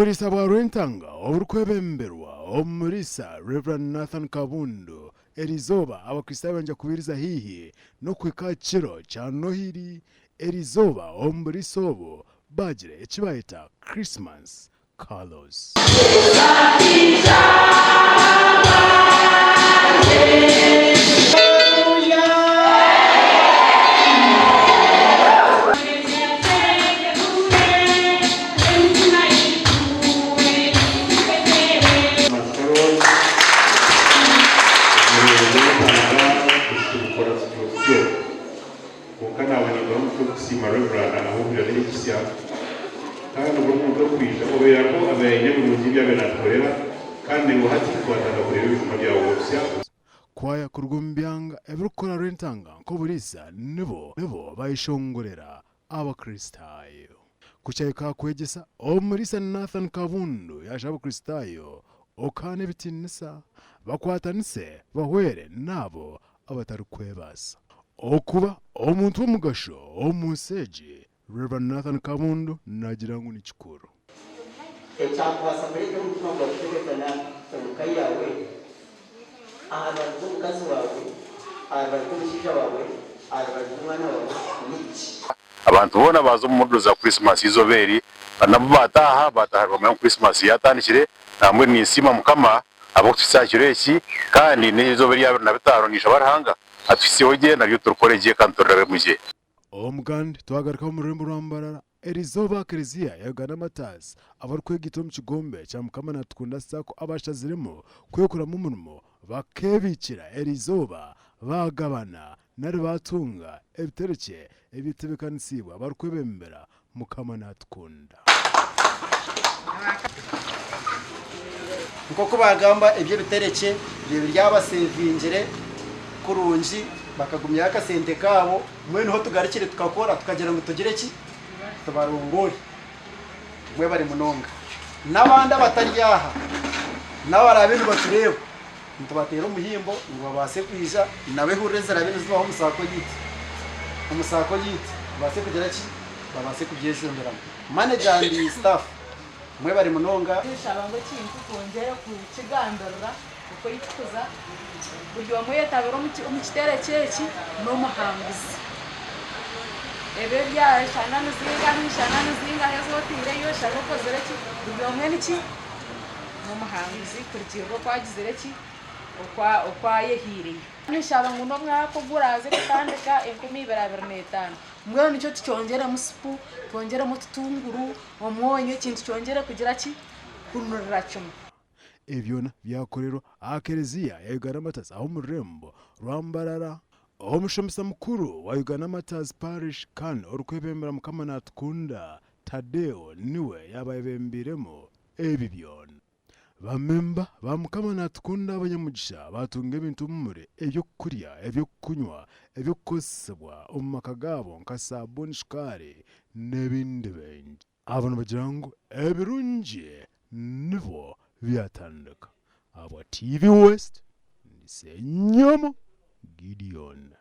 Oburiisa bwa Rwentanga oburikwebemberwa Omuriisa Rev. Nathan Kabundu eriizooba Abakristaayo bangya kubiiriza haihi n'okuhika aha kiro kya Nohiri. Eriizooba omu buriisa obu baagira eki baayeta Christmas Carlos. Kwonka naaba nimbaha omugisha gw'okusiima Rev. Ahabw'okwija n'ekisya kandi buri muntu orikwija obeerako abaire aine ebirungi ebi abaire naatukorera kandi naiwe hati twatandika kureeba ebijuma byawe obusya. Kwaya kuruga omu byanga ebirikukora Rwentanga nk'oburiisa nibo nibo bayeshongorera Abakristaayo. Ku kyahika aha kwegyesa, Omuriisa Nathan Kabundu yaashaba Abakristaayo okuhaana ebitiinisa, bakwatanise bahwere n'abo abatarikwebaasa. Okuba omuntu w'omugasho omu nsi egi, Rev. Nathan Kabundu naagira ngu ni kikuru. Ekyakubaasa kureeta omutima gwawe kutebeekana omu ka yaawe, aha rubaju rw'omukazi waawe, aha rubaju rw'omushaija waawe, aha rubaju rw'omwana waawe niki? Abantu boona baaza omu muriro za Kurisimasi eizooba eri, nabo baataaha, baataaha nibamanya ngu Kurisimasi yaatandikire. Nambwenu ninsiima Mukama ahabw'okutuhitsya aha kiro eki, kandi n'eizooba erya 25 ninshaba Ruhanga atuhitsyeho gye naryo turikore gye kandi turirabemu gye. Omugandi twagaruka omu rurembo rwa Mbarara erizooba Klezia ya Uganda Martyrs abarikwegaita omu kigombe kya Mukama Natukunda Sacco abashaziremu kwekuramu omurimo bakebiikira erizooba baagabana nari baatunga ebiterekye ebitebekanisiibwe abarikwebembera Mukama Natukunda. Nk'oku baagamba eby'ebiterekye bye biryabaseevingire kurungi bakagumyaho akasente kaabo, mbwenu ho tugarukire tukakora tukagira ngu tugire ki? Tubarongoore. Mwebare munonga. N'abandi abatari aha nabo abaraabe nibatureeba nitubateera omuhimbo ngu babaase kwija nabo ehurire eziraabe nizibaho omu saako yaitu omu saako yaitu babaase kugira ki? Babaase kubyejumbiramu. Manager and staff mwebare munonga. Nshaba ngu ekintu twongyere kukigambirira oku ei tukuza buri omwe oyetabire omu kiteereko eki n'omuhanguzi. Ebi ebya shana nizingahi, shana nizingahi ezi otaireyo, shana okozire ki, buri omwe niki? N'omuhanguzi kurugiirira oku agizire ki? Oku ayehaireyo. Nshaba ngu n'omwaka oguraaze kutandika 2025 mbwenu nikyo tukyongyeremu supu, twongyeremu otutunguru, omwonyo ekintu kyongyere kugira ki? Kunurira kimwe. Ebi byona byakorerwa aha Kereziya ya Uganda Martyrs ah'omu rurembo rwa Mbarara. Omushomesa mukuru wa Uganda Martyrs Parish kandi orikwebembera Mukama Natukunda, Tadeo niwe yaabayebembeiremu ebi byona. Bamemba ba Mukama Natukunda abanyamugisha baatunga ebintu omumuri eby'okurya, eby'okunywa, eby'okukozesibwa omu maka gaabo nka saabuuni, shukaari n'ebindi bingi. Abo nibagira ngu ebirungi nibwo byatandika. Ahabwa TV West, ndi Ssenyomo Gideon.